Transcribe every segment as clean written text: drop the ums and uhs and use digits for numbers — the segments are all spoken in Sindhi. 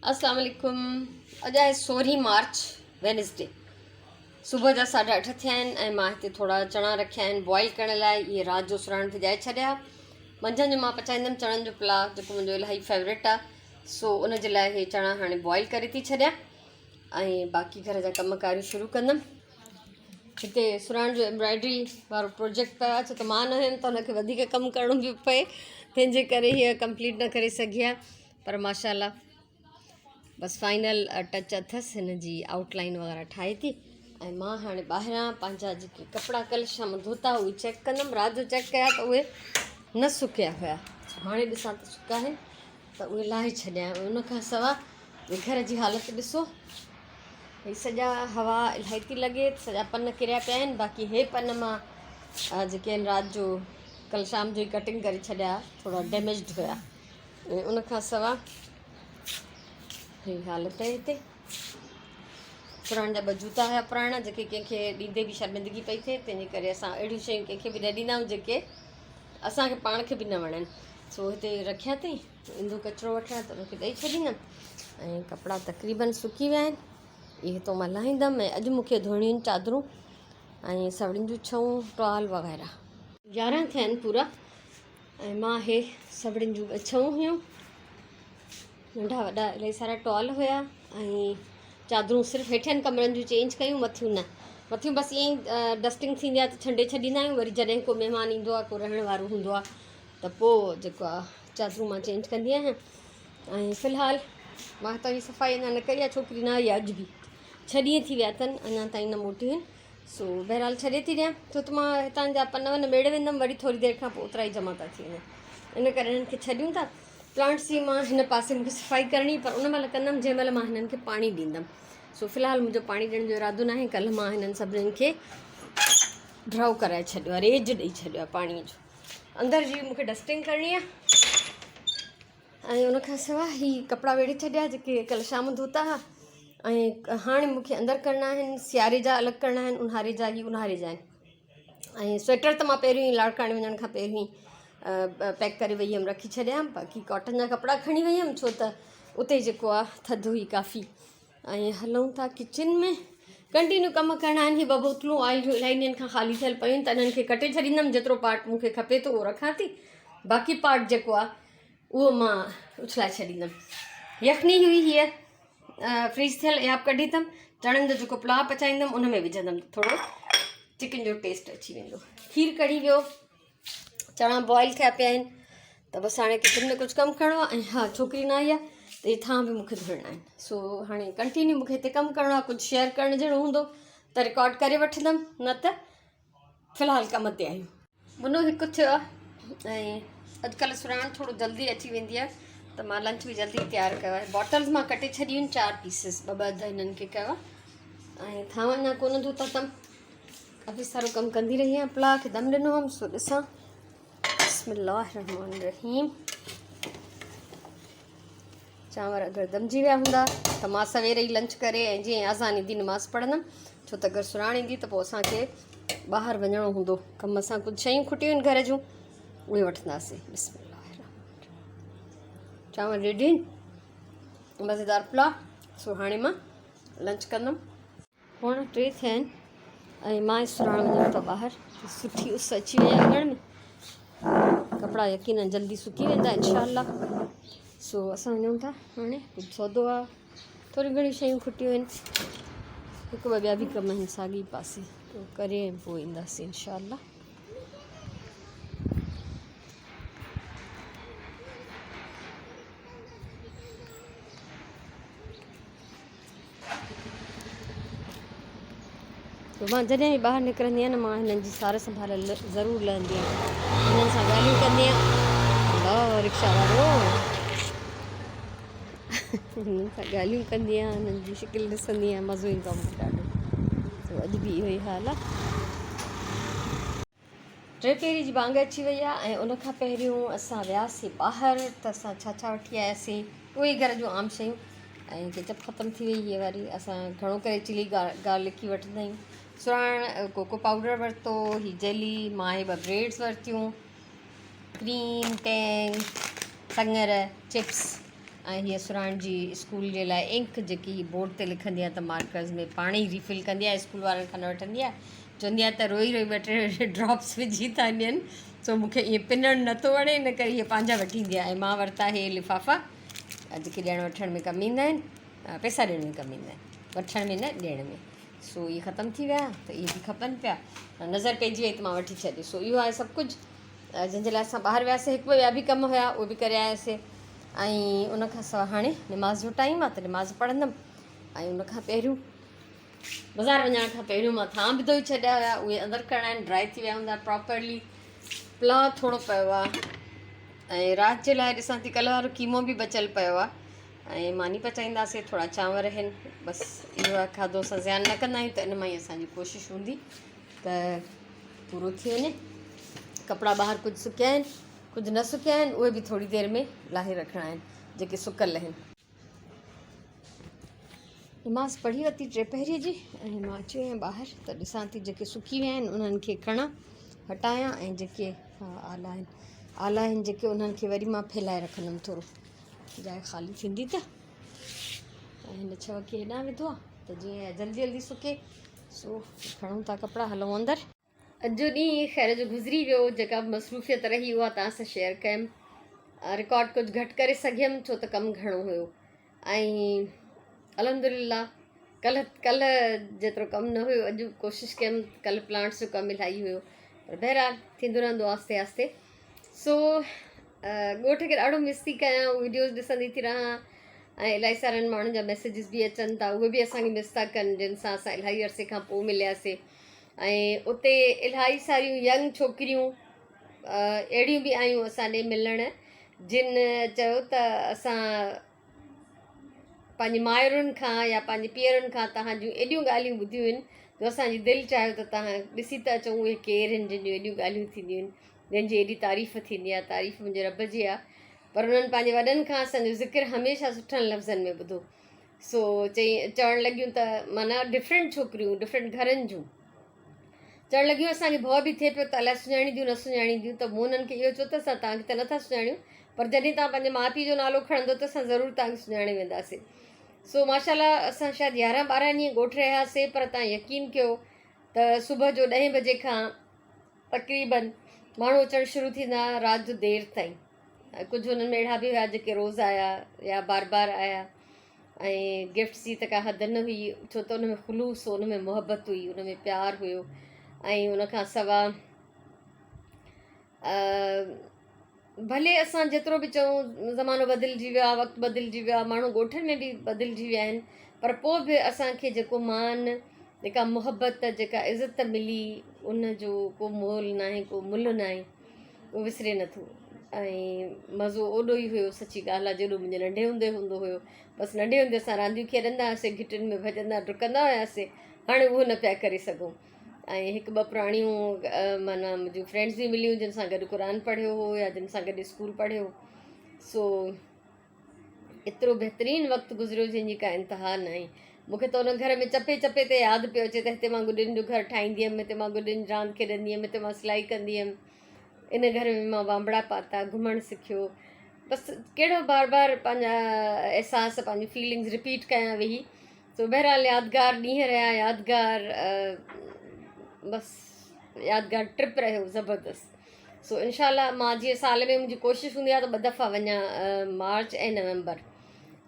اسلام عليڪم اڄ آهي سورهين مارچ وينسڊي صبح جا ساڍا اٺ ٿيا آهن ۽ مان هتي ٿورا چڻا رکيا آهن بوائل ڪرڻ لاء اهي رات جو سراڻ ڀڄائي ڇڏيا منجهند جو مان پچائيندم چڻن جو پلاء جيڪو منهنجو الاهي فيورٽ آهي سو ان جي لاء هي چڻا هاڻي بوائل ڪري ٿي ڇڏيان ۽ باقي گهر جا ڪم ڪاريون شروع ڪندم هتي سراڻ جو ايمبرائڊري وارو پروجيڪٽ پيو آهي ڇو ته مان نه هيم ته هن کي وڌيڪ ڪم ڪرڻو پيو پئي تنهن جي ڪري هيء ڪمپليٽ نه ڪري سگهي آهي پر ماشاء الله بس فائنل ٽچ اٿس هن جي آئوٽ لائن وغيره ٺاهي ٿي ۽ مان هاڻي ٻاهران پنهنجا جيڪي ڪپڙا ڪل شام ڌوتا اهي چيڪ ڪندم رات جو چيڪ ڪيا ته اهي نه سڪيا هيا هاڻي ڏسان ته سڪا آهن ته اهي لاهي ڇڏيا ان کان سوا گهر جي حالت ڏسو هي سڄا هوا الاهي ٿي لڳي سڄا پن ڪريا پيا آهن باقي هي پن مان جيڪي آهن رات جو ڪل شام جو ئي ڪٽنگ ڪري ڇڏيا ٿورا ڊيميجڊ هيا ۽ ان کان سوا هي حالت آهي هتي پراڻا جا ٻه جوتا هيا پراڻا جيڪي ڪنهن کي ڏيندي به شرمندگي پئي ٿئي تنهن جي ڪري اسان اهڙيون شيون ڪنهن کي به نه ڏيندا آهيون جيڪي اسانکي پاڻ کي به نه وڻن سو هتي رکيا اٿئي ايندو ڪچرو وٺڻ ته انکي ڏئي ڇڏيندم ۽ ڪپڙا تقريبن سڪي ويا آهن اهي هتو مان لاهيندم ۽ اڄ مونکي ڌوئڻيون آهن چادرون ۽ سوڙين جون ڇئون ٽوال وغيره 11 ٿيا آهن پورا ۽ مان هي سڀڙين جون ٻه هيون ننڍا وڏا الاهي سارا ٽوال هيا ۽ چادرون صرف هيٺين ڪمرن جون چينج ڪيون مٿيون نه مٿيون بس ائين ئي ڊسٽنگ ٿيندي آهي ته ڇنڊي ڇڏيندا آهيون وري جڏهن ڪو مهمان ايندو آهي ڪو رهڻ وارو هوندو آهي ته پوء جيڪو آهي چادرون مان چينج ڪندي آهيان ۽ في الحال مان هتان جي صفائي اڃا نه ڪئي آهي ڇوڪري نه آئي آهي اڄ به ڇهه ڏينهن ٿي ويا اٿن اڃا تائين نه موٽيون آهن سو بهرحال ڇڏي ٿي ڏيان ڇو ته مان هتان جا پن ون ميڙي ويندم وري ٿوري دير کان پوء اوترا ئي جمع ٿا ٿي وڃن ان ڪري هنن کي ڇڏيون ٿا پلانٽس جي مان هن پاسي مونکي صفائي ڪرڻي پر ان مهل ڪندم جنهن مهل مان هنن کي پاڻي ڏيندم سو في الحال منهنجو پاڻي ڏيڻ جو ارادو ناهي ڪلهه مان هنن سڀنين کي ڊرائو ڪرائي ڇڏيو آهي ريج ڏئي ڇڏيو آهي پاڻي جو اندر جي مونکي ڊسٽنگ ڪرڻي آهي ۽ ان کان سواء هي ڪپڙا ويڙهي ڇڏيا جيڪي ڪلهه شام ڌوتا ها ۽ هاڻي مون کي اندر ڪرڻا آهن سياري جا الڳ ڪرڻا آهن اونهاري جا هي اونهاري جا آهن ۽ سوئيٽر ته مان پهريون ئي لاڙڪاڻي وڃڻ کان پهريون ئي پيڪ ڪري وئي هيم رکي ڇڏيا هئم باقي ڪاٽن جا ڪپڙا کڻي وئي هيم ڇو ته اتي جيڪو آهي ٿڌ هئي ڪافي ۽ هلون ٿا ڪچن ۾ ڪنٽينيو ڪم ڪرڻا آهن هي ٻه بوتلون آئل جون الاهي ڏينهن کان خالي ٿيل پيون آهن ته انهن کي ڪٽي ڇڏيندم جيترو پارٽ مون کي کپي ٿو اهو رکان ٿي باقي پارٽ جيڪو آهي اهو مان اڇلائي ڇڏيندم. يخني هئي هيء فريز ٿيل اها به ڪڍي اٿم. چڻن جو جيڪو پلاء پچائيندم ان ۾ وجهندم ته ٿورو چڪن جو ٽيسٽ اچي ويندو. کير ڪڙهي ويو، چڻا بوائل ٿيا پيا آهن ته بس هاڻي ڪچن ۾ ڪجهه ڪم ڪرڻو آهي ۽ ها ڇوڪري نه آئي آهي ته اهي ٿانء به مون کي ڌوئڻا آهن. سو هاڻي ڪنٽينيو مون کي هتي ڪم ڪرڻو آهي ڪجهه شيئر ڪرڻ جهڙو هوندو ته رڪارڊ ڪري وٺندم نه ته في الحال ڪم تي آهيون. منو هڪ ٿيو آهي ۽ اڄڪلهه سراڻ ٿورو جلدي اچي ويندي آهي ته مان لنچ به جلدي تيار ڪيو آهي باٽلز مان ڪٽي ڇڏيون آهن چار پيسز ٻه ٻه اڌ هنن کي ڪيو آهي ۽ ٿانو اڃا ڪونه ڌوتا اٿم ڪافي سارو ڪم ڪندي رهي آهيان پلاء کي دم ڏنو هئم سو ڏسان بسم الله الرحمن الرحيم چانور اگر دمجي ويا هوندا ته مان سوير ئي لنچ ڪري ۽ جيئن اذان ايندي نماز پڙهندم ڇو ته اگر سراڻ ايندي ته پوء اسان کي ٻاهر وڃڻو هوندو ڪم سان ڪجهه شيون کٽيون آهن گهر جون اهي وٺنداسين بسم الله چانور ريڊي آهن مزيدار پلاء سو هاڻي مان لنچ ڪندم پوڻا ٽي ٿيا آهن ۽ مان سراڻ وڃان ٿو ٻاهر سٺي اس اچي وئي آهي اڱڻ ۾ ڪپڙا يقينا جلدي سڪي ويندا انشاء الله سو اسان وڃون ٿا هاڻي ڪجهه سودو آهي ٿوريون گهڻيون شيون کٽيون آهن هڪ ٻه ٻيا به ڪم آهن ساڳي پاسي ڪري ۽ پوء اينداسين انشاء الله مان جڏهن به ٻاهر نڪرندي آهيان نه مان هنن جي سار سنڀال ضرور لهندي آهيان هنن سان ڳالهيون ڪندي آهيان الله رڪشا وارو هنن سان ڳالهيون ڪندي آهيان هنن جي شڪل ڏسندي آهيان مزو ايندو آهي مونکي ڏاڍو اڄ به اهو ئي حال آهي ٽي پهري جي بانگ اچي وئي آهي ۽ ان کان پهريون اسان وياسين ٻاهر ته اسان ڇا ڇا وٺي آياسين اهي گهر جون عام شيون ۽ ڪيچپ ختم ٿي وئي هيء واري اسان گهڻو ڪري چلي گارلڪ ئي وٺندا آهيون سراڻ ڪوڪو پائوڊر ورتو هي جيلي مان هي ٻه بريڊس ورتيون ڪريم ٽينگ سڱر چپس ۽ هيء سرهاڻ جي اسڪول جي لاء انڪ جيڪي هي بورڊ تي لکندي آهي ته مارڪرز ۾ پاڻ ئي ريفل ڪندي آهي اسڪول وارن کان نه وٺندي آهي چوندي آهي ته روئي روئي ٻه ٽي ڊراپس وجهي ٿا ڏين سو مون کي ائين پنڻ نٿو وڻي ان ڪري هيء پنهنجا وٺي ايندي آهي ۽ مان ورتا هي لفافا جيڪي ڏيڻ وٺڻ ۾ ڪم ايندا آهن پئسا ڏيڻ ۾ ڪم ايندا آهن وٺڻ ۾ نه ڏيڻ ۾ سو اهي ختم ٿي ويا ته اهي به کپن پيا نظر پئجي وئي ته مان وٺي ڇڏي سو اهو آهي سڀ ڪجهه جنهن جي لاء اسان ٻاهر وياسي هڪ ٻه ٻيا به ڪم هيا اهي به ڪري آياسي ۽ ان کان سواء هاڻي نماز جو ٽائيم آهي ته نماز پڙهندم ۽ ان کان پهريون بازار وڃڻ کان پهريون مان ٿانء به ڌوئي ڇڏيا هيا اهي اندر ڪرڻا آهن ڊرائي ٿي ويا هوندا پراپرلي پلاء ٿورو پيو آهي ۽ رات جي لاء ڏسان ٿي ڪلهه وارو قيمو به بچيل پيو آهي ۽ ماني پچائينداسي ٿورا چانور آهن بس اهو آهي کاڌو اسان زيان نه ڪندا آهيون ته ان مان ئي اسانجي ڪوشش هوندي ته پورو ٿي وڃي ڪپڙا ٻاهر ڪجهه سڪيا آهن ڪجهه نه سڪيا آهن اهي به ٿوري دير ۾ لاهي رکڻا آهن جيڪي سڪل آهن. نماز پڙهي ورتي ٽي پهري جي ۽ مان اچي وئي آهيان ٻاهر ته ڏسان ٿي جيڪي سڪي ويا آهن انهن کي کڻان هٽايان ۽ جيڪي آلا آهن آلا آهن جيڪي انهن کي وري مان ڦهلائي رکندم ٿورو جاء خالي ٿيندي ته ۽ هن ڇوهه کي هيڏانهن وڌو آهي ته جيئن جلدي جلدي سڪي سو کڻون ٿا ڪپڙا هلون اندر. اڄ جو ڏينهن خير جو گذري ويو جيڪا به مصروفيت رهي اها توهان سان شيئر ڪيم رڪارڊ ڪجهه گهٽ ڪري سگهيم ڇو ته ڪم گهڻو هيو ۽ الحمدلله ڪلهه ڪلهه جيترو ڪم نه هيو اڄ ڪوشش ڪيم ڪلهه پلانٽس جو ڪم الاهي هيو پر بهرحال ٿيندو رهندو آهستي آهستي سو ڳوٺ کي ڏاڍو مس ٿي ڪيان ويڊيوز ڏسندي ٿي رهان ۽ الاهي سارن ماڻهن جا ميسيجز به اچن ٿا اهي به اسانکي مس ٿا ڪن جن سان اسان الاهي عرصي کان پوء ملياسي ۽ اتي الاهي ساريون ينگ ڇوڪريون اهڙيون به آيون اسان ڏي ملڻ جن چيو ته اسان پنهنجي مائرن کان يا پنهنجي پيئرن کان توهان جون ايڏيون ڳالهيون ٻڌيون آهن جو اسان جي دل چاهيو ته توهان ڏسي ته اچون اهي ڪير آهن جن جون ايڏيون ڳالهيون ٿينديون آهن جن جي ايڏي تعريف ٿيندي آهي تعريف منهنجي رب جي آهي پر انهن پنهنجي وڏن کان اسان جو ذڪر هميشه سٺن لفظن ۾ ٻڌو سو چئي چوڻ لڳيون ته معنيٰ ڊفرنٽ ڇوڪريون ڊفرنٽ گهرن جون چوڻ لڳيون اسان کي ڀؤ به ٿئي پيو ته الائي سڃاڻينديون نه سڃاڻينديون ته مون انهن کي اهو چيو ته اسان توهان کي ته نٿا سڃاڻيون پر جڏهن توهان پنهنجي ماء پيء جو نالو کڻندو ته اسان ضرور توهان کي سڃاڻي وينداسين سو ماشاء الله اسان شايد يارهن ٻارهن ڏينهن ڳوٺ رهياسي پر توهان يقين ڪيو ته صبح جو ڏهين بجي کان تقريبن ماڻهو اچڻ شروع ٿيندا رات جو دير تائين ڪجهه انهن ۾ اهڙا به هيا جيڪي روز آيا يا بار بار آيا ۽ گفٽس جي ته ڪا حد نه هئي ڇو ته ان ۾ خلوص هو ان ۾ محبت هئي ان ۾ پيار هيو ۽ ان کان سوا ڀلي اسان جيترو به چئون زمانو بدلجي ويو آهي وقت بدلجي ويو آهي ماڻهو ڳوٺن ۾ به بدلجي ويا آهن پر پوء به اسانکي جيڪو مان جيڪا محبت جيڪا عزت ملي ان جو ڪو مول ناهي ڪو ملهه ناهي اهو وسري نٿو ۽ مزو اوڏو ئي هيو سچي ڳالهه آهي جيڏو منهنجي ننڍي هوندي هوندو هيو بس ننڍي هوندي اسان رانديون کيڏندا هئاسي گهٽين ۾ ڀڄندا ڊڪندا هياسي هاڻي اهو نه پيا ڪري سگهون ۽ هڪ ٻه پراڻيون معنيٰ منهنجون فرينڊز به مليون جن سان گڏ قرآن پڙهيو هو يا جن سان گڏ اسڪول پڙهيو سو ايترو بهترين وقت گذريو جنهن جي ڪا انتها ناهي. مون کي ته ان گهر ۾ چپي چپي تي ياد پيو اچي ته هتي مان گڏين جو گهر ٺاهيندي هيم، هتي مان گڏين جي راند کيڏندي هيم، هتي مان سلائي ڪندي هيم، ان گهر ۾ مان بانبڙا پاتا، گهمڻ سکيو. بس ڪهڙو بار بار پنهنجا احساس پنهنجون فيلنگز رپيٽ ڪيان ويهي. سو بهرحال يادگار ڏينهن رهيا يادگار بس يادگار ٽرپ رهيو زبردست. سو انشاء الله مان جيئن سال ۾ منهنجي ڪوشش هوندي آهي ته ٻه دفعا وڃان مارچ ۽ نومبر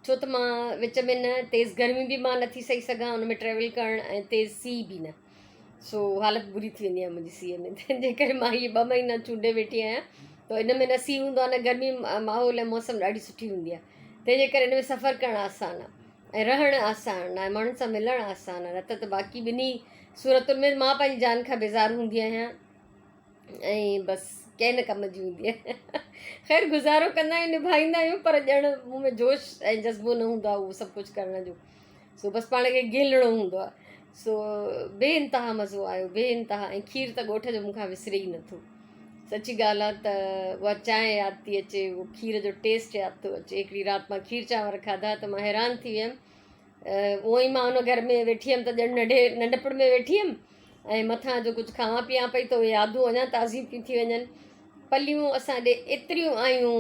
ڇو ته مان وچ ۾ نه تيز گرمي به مان نٿي سهي سگهان ان ۾ ٽريول ڪرڻ ۽ تيز سي به نه سو حالت بري ٿي ويندي آهي منهنجي سيء ۾ تنهن جي ڪري مان هي ٻه مهينا چونڊي ويٺي آهيان ته ان ۾ نه سي هوندو آهي نه گرمي ماحول ۽ موسم ڏاڍي سٺي هوندي آهي تنهن جي ڪري ان ۾ سفر ڪرڻ آسان آهي ۽ رهڻ آسان آهي ماڻهن سان ملڻ آسان آهي نه ته ته باقي ٻنهي صورتن ۾ مان پنهنجي جان کان بيزار هوندي آهيان ۽ بس ڪنهن نه ڪم جي هوندي آهي خير گذارو ڪندا آهيون نڀائيندا آهيون پر ڄڻ مون ۾ جوش ۽ جذبو نه هوندو آهي اهو سڀ ڪجهه ڪرڻ جو سو بس پاڻ کي گهلڻو هوندو آهي سو بي انتها مزو آيو بي انتها ۽ کير ته ڳوٺ جو مون کان وسري ئي نٿو سچي ڳالهه آهي ته اها چانهه ياد ٿي اچي اهو کير جو ٽيسٽ ياد ٿو اچي هڪڙي رات مان کير چانور کاڌا ته مان حيران ٿي ويم اونئن ئي مان ان گهر ۾ ويٺي هيم ته ڄڻ ننڍي ننڍپڻ ۾ ويٺي هيم ۽ مٿان جو ڪجهه کاوان پيان پئي ته اهي يادون اڃا تازيون پيون ٿي وڃن. پليون اسان ڏي ايتريون آيون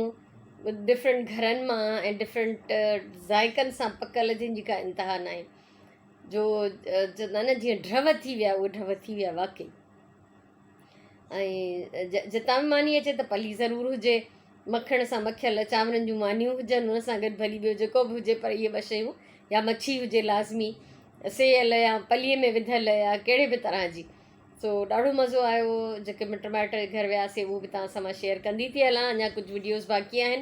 ڊفرنٽ گهرن مان ۽ ڊفرنٽ ذائقن سان پڪل جن جي ڪا انتها ناهي جو چوندا آهن نه جيئن ڍرو ٿي ويا اهي ڍرو ٿي ويا واقعي ۽ جتان به ماني اچي ته پلي ضرور هجي مکڻ سان مکيل چانورن جون مانيون هجن ان سان گڏ ڀلي ٻيو جيڪو به هجي پر اهي ٻه شيون يا مڇي هجي لازمي سيئل يا پلي ۾ وڌل يا ڪهڙي به طرح جي سو ڏاڍو مزو آيو جيڪي مٽ مائٽ گهر وياسي اهو به توهان سان مان شيئر ڪندي ٿي هلان اڃا ڪجهه وڊيوز باقي آهن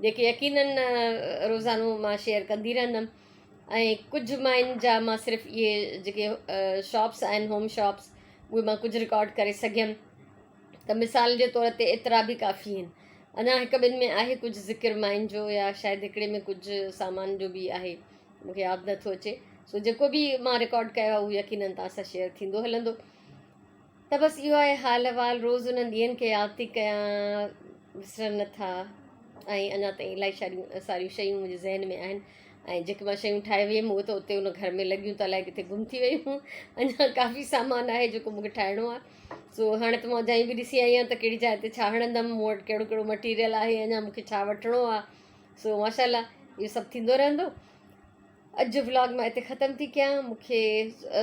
جيڪي يقينن روزانو مان شيئر ڪندي رهندم ۽ ڪجهه ماين جا مان صرف اهي جيڪي شاپس آهن هوم شاپس اهي مان ڪجهه رڪارڊ ڪري سگهيم ته مثال جي طور تي ايترا به ڪافي آهن اڃا هڪ ٻن ۾ آهي ڪجهه ذڪر ماين جو يا شايد هڪڙي ۾ ڪجهه سامان جو به آهي مون کي ياد نٿو اچي سو جيڪو به مان رڪارڊ ڪيو آهي اهو يقينن توهان سان شيئر ٿيندو هلندو ته بس اهو آهي حال احوال روز انهن ڏينهن کي ياد ٿي ڪيان وسرن نٿا ۽ اڃا تائين الاهي شاريون ساريون شيون منهنجي ذهن ۾ آهن ۽ جيڪي مان شيون ٺاهي ويم اهي ته اتي ان گهر ۾ لڳيون ته الائي ڪٿي گم ٿي ويون اڃا ڪافي سامان آهي جيڪو مونکي ٺاهڻو آهي سو هاڻي ته مان جايون به ڏسي آئي آهيان ته ڪهڙي جاء تي ڇا هڻندم مون وٽ ڪهڙو ڪهڙو مٽيريل آهي اڃا مونکي ڇا وٺڻو آهي سو ماشاء الله اهو سڀ ٿيندو رهندو اڄ جو ولاگ مان اتي ختم ٿي ڪيان مونکي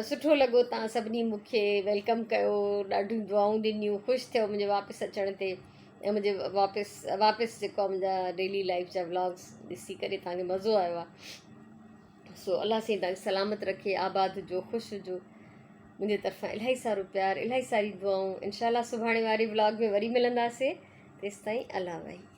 سٺو لڳو تان سڀني مونکي welcome ڪيو ڏاڍيون دعائون ڏنيون خوش ٿيو منهنجي واپس اچڻ تي ۽ منهنجي واپس واپس جيڪو منهنجا ڊيلي لائف جا ولاگس ڏسي ڪري تان کي مزو آيو آهي سو الله سائين تان کي سلامت رکي آباد هجو خوش هجو منهنجي طرفان الاهي سارو پيار الاهي ساري دعائون انشاء الله سڀاڻي واري ولاگ ۾ وري ملنداسي تيستائين الله وحي.